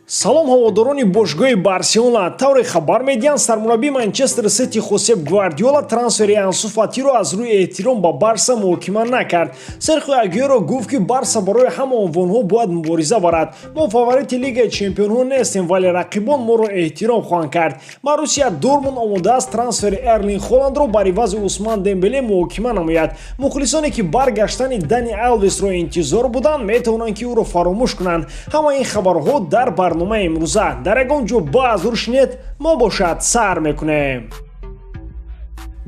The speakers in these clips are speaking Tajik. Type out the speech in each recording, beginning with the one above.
Салом, ҳаводорони бошгоҳи Барселона! Тавре хабар медиҳанд, сармураббии Манчестер Сити Хосеп Гвардиола трансфери Ансу Фатиро аз рӯи эҳтиром ба Барса муҳокима накард. Серхио Агюэро гуфт, ки Барса барои ҳама унвонҳо бояд мубориза барад. Мо фаворити Лигаи чемпионҳо нестем, вале рақибон моро эҳтиром хоҳанд кард. Боруссия Дортмунд омода аст трансфери Эрлинг Холандро бар ивази Усман Дембеле муҳокима намояд. Мухлисоне, ки баргаштани Дани Алвесро интизор буданд, метавонанд, ки ӯро фаромӯш кунанд. Ҳамаи ин хабарҳо дар барномаи имрӯза. Дар ягон ҷо баъзур шинед, мо бошад сар мекунем.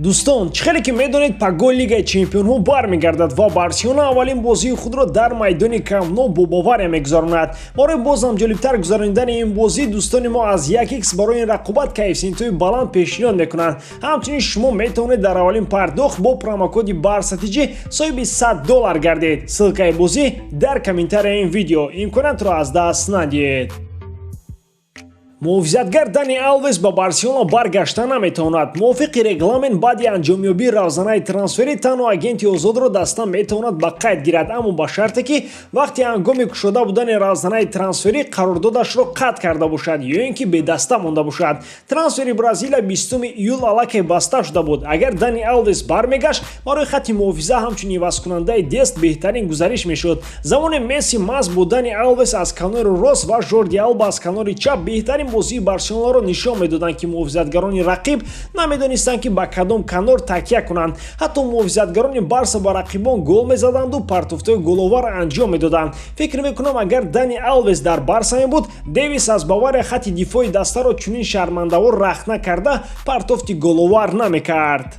Дӯстон, чӣ хеле ки медонед, пагоҳ Лигаи чемпионҳо бармегардад ва Барселона аввалин бозии худро дар майдони Камп Ноу бо Бавария мегузаронад. Барои бозам ҷолибтар гузаронидани ин бозӣ дӯстони мо аз 1x барои ин рақобат коэффисиентҳои баланд пешниҳод мекунанд. Ҳамчунин шумо метавонед дар аввалин пардохт бо промокоди БАРСАТИҷ соҳиби 100 доллар гардед. Ссылкаи бозӣ дар комментарияи ин видео. Имкониятро аз даст надиҳед. Муҳофизатгар Дани Алвес ба Барселона баргашта наметавонад. Мувофиқи регламент, баъди анҷомёбии равзанаи трансферӣ танҳо агенти озодро даста метавонад ба қайд гирад, аммо ба шарте, ки вақти ҳангоми кушода будани равзанаи трансферӣ қарордодашро қатъ карда бошад ё ин ки бедаста монда бошад. Трансфери Бразилия 20 июл аллакай баста шуда буд. Агар Дани Алвес бармегашт, барои хатти муҳофиза ҳамчун ивазкунандаи Дест беҳтарин гузариш мешуд. Замоне Месси маҳз бо Дани Алвес аз канори рост ва Жорди Алба аз канори чап беҳтарин бозии Барселонаро нишон медоданд, ки муҳофизатгарони рақиб намедонистанд, ки ба кадом канор такя кунанд. Ҳатто муҳофизатгарони Барса ба рақибон гол мезаданду партофтҳои головар анҷом медоданд. Фикр мекунам, агар Дани Алвес дар Барса мебуд, Дэвис аз Бавария хатти дифои дастаро чунин шармандавор рахна карда партофти головар намекард.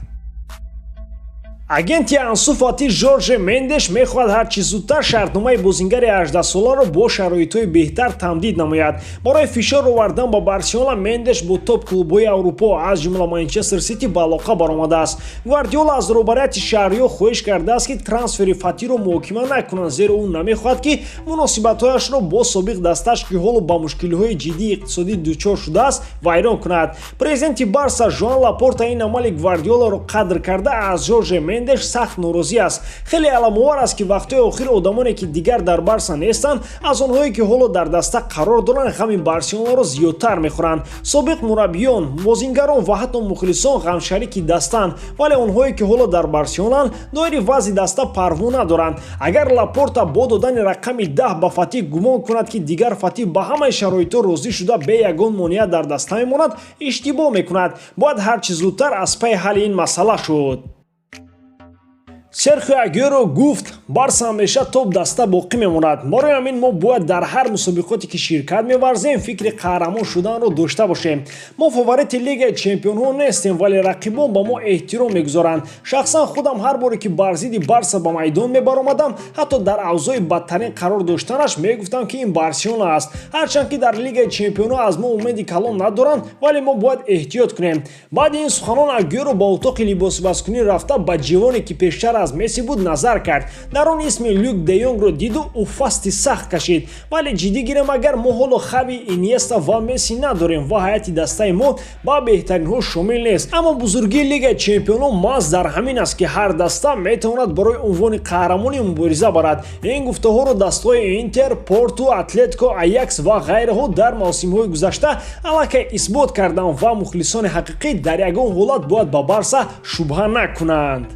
Агенти Ансу Фати Жорже Мендеш мехоҳад ҳарчи зудтар шартномаи бозингари 18-соларо бо шароитҳои беҳтар тамдид намояд. Барои фишор овардан ба Барселона Мендеш бо топ клубҳои Аврупо, аз ҷумла Манчестер Сити, ба алоқа баромадааст. Гвардиола аз роҳбарияти шаҳриҳо хоҳиш кардааст, ки трансфери Фатиро муҳокима накунанд, зеро ӯ намехоҳад, ки муносибатҳояшро бо собиқ дастааш, ки ҳоло ба мушкилиҳои ҷиддии иқтисодӣ дучор шудааст, вайрон кунад. Президенти Барса Жоан Лапорта ин амали Гвардиоларо қадр карда, аз Жорже Мендеш сахт норозӣ аст. Хеле аламовар аст, ки вақтҳои охир одамоне, ки дигар дар Барса нестанд, аз онҳое, ки ҳоло дар даста қарор доранд, ғами Барселонаро зиёдтар мехӯранд. Собиқ мураббиён, бозингарон ва ҳатто мухлисон ғамшарики дастаанд, вале онҳое, ки ҳоло дар Барселонаанд, доири вазъи даста парво надоранд. Агар Лапорта бо додани рақами 10 ба Фатӣ гумон кунад, ки дигар Фатӣ ба ҳамаи шароитҳо розӣ шуда, бе ягон монеа дар даста мемонад, иштибоҳ мекунад. Бояд ҳарчи зудтар аз пайи ҳалли ин масъала шуд. Серхио Агюэро гуфт: «Барса ҳамеша топ даста боқӣ мемонад. Барои ҳамин мо бояд дар ҳар мусобиқоте, ки ширкат меварзем, фикри қаҳрамон шуданро дошта бошем. Мо фаворити Лигаи чемпионҳо нестем, вале рақибон ба мо эҳтиром мегузоранд. Шахсан худам ҳар боре, ки бар зидди Барса ба майдон мебаромадам, ҳатто дар авзои бадтарин қарор доштанаш, мегуфтам, ки ин Барселона аст. Ҳарчанд ки дар Лигаи чемпионҳо аз мо умеди калон надоранд, вале мо бояд эҳтиёт кунем». Баъди ин суханон Агюэро ба утоқи либосивазкунӣ рафта, ба ҷивоне, ки пештар аз Месси буд, назар кард. Дар он исми Люк де Йонгро диду уфасти сахт кашид. Вале ҷиддӣ гирем, агар мо ҳоло Хави, Иньеста ва Месси надорем ва ҳайати дастаи мо ба беҳтаринҳо шомил нест, аммо бузургии Лигаи чемпионҳо маҳз дар ҳамин аст, ки ҳар даста метавонад барои унвони қаҳрамонӣ мубориза барад. Ин гуфтаҳоро дастаҳои Интер, Порту, Атлетико, Аякс ва ғайраҳо дар мавсимҳои гузашта аллакай исбот карданд ва мухлисони ҳақиқӣ дар ягон ҳолат бояд ба Барса шубҳа накунанд.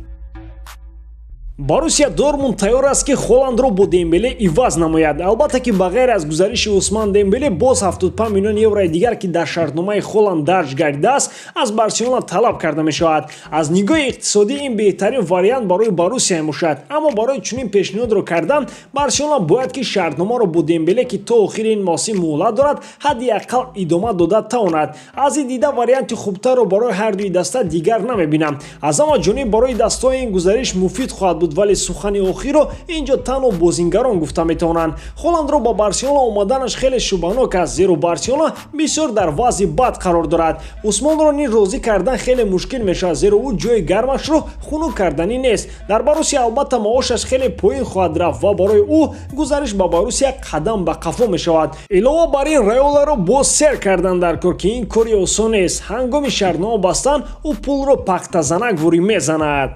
Боруссия Дортмунд тайёр аст, ки Холандро бо Дембеле иваз намояд. Албатта, ки ба ғайр аз гузариши Усман Дембеле боз 75 миллион еврои дигар, ки дар шартномаи Холанд дарҷ гардидааст, аз Барселона талаб карда мешавад. Аз нигоҳи иқтисодӣ ин беҳтарин вариант барои Боруссия мебошад, аммо барои чунин пешниҳодро кардан Барселона бояд, ки шартномаро бо Дембеле, ки то охири ин мавсим муҳлат дорад, ҳадди ақал идома дода тавонад. Аз ин дида варианти хубтарро барои ҳардуи даста дигар намебинам. Аз ҳама ҷониб барои дастаҳои ин гузариш муфид хоҳад буд, вале сухани охирро инҷо танҳо бозингарон гуфта метавонанд. Холандро ба Барселона омаданаш хеле шубҳанок аст, зеро Барселона бисёр дар вазъи бад қарор дорад. Усмонро низ розӣ кардан хеле мушкил мешавад, зеро ӯ ҷои гармашро хунук карданӣ нест. Дар Боруссия албатта маошаш хеле поин хоҳад рафт ва барои ӯ гузариш ба Боруссия қадам ба қафо мешавад. Илова бар ин, Райоларо боз сер кардан дар кор, ки ин кори осон нест. Ҳангоми шартнома бастан ӯ пулро пахтазанак вурӣ мезанад.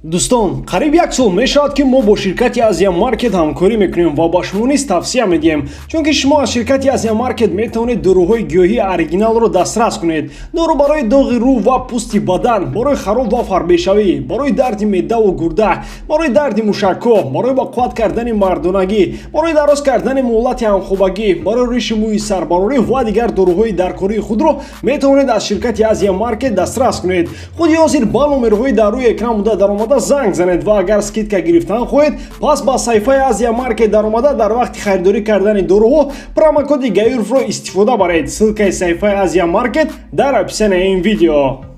Дӯстон, қариб як сол мешавад, ки мо бо ширкати Азия Маркет ҳамкорӣ мекунем ва ба шумо низ тавсия медиҳем, чунки шумо аз ширкати Азия Маркет метавонед доруҳои гиёҳии оригиналро дастрас кунед. Дору барои доғи рӯ ва пӯсти бадан, барои хароб ва фарбешавӣ, барои дарди меъдаву гурда, барои дарди мушакҳо, барои ба қувват кардани мардонагӣ, барои дароз кардани муҳлати ҳамхобагӣ, барои риши мӯи сарбарорӣ ва дигар доруҳои даркории худро метавонед аз ширкати Азия Маркет дастрас кунед. Худи ҳозир ба номерҳои дар рӯи экран буда даромада занг занед ва агар скидка гирифтан хоҳед, пас ба саҳифаи Азия Маркет даромада, дар вақти харидорӣ кардани доруҳо промокоди Гаюровро истифода баред. Ссылкаи саҳифаи Азия Маркет дар описанияи ин видео.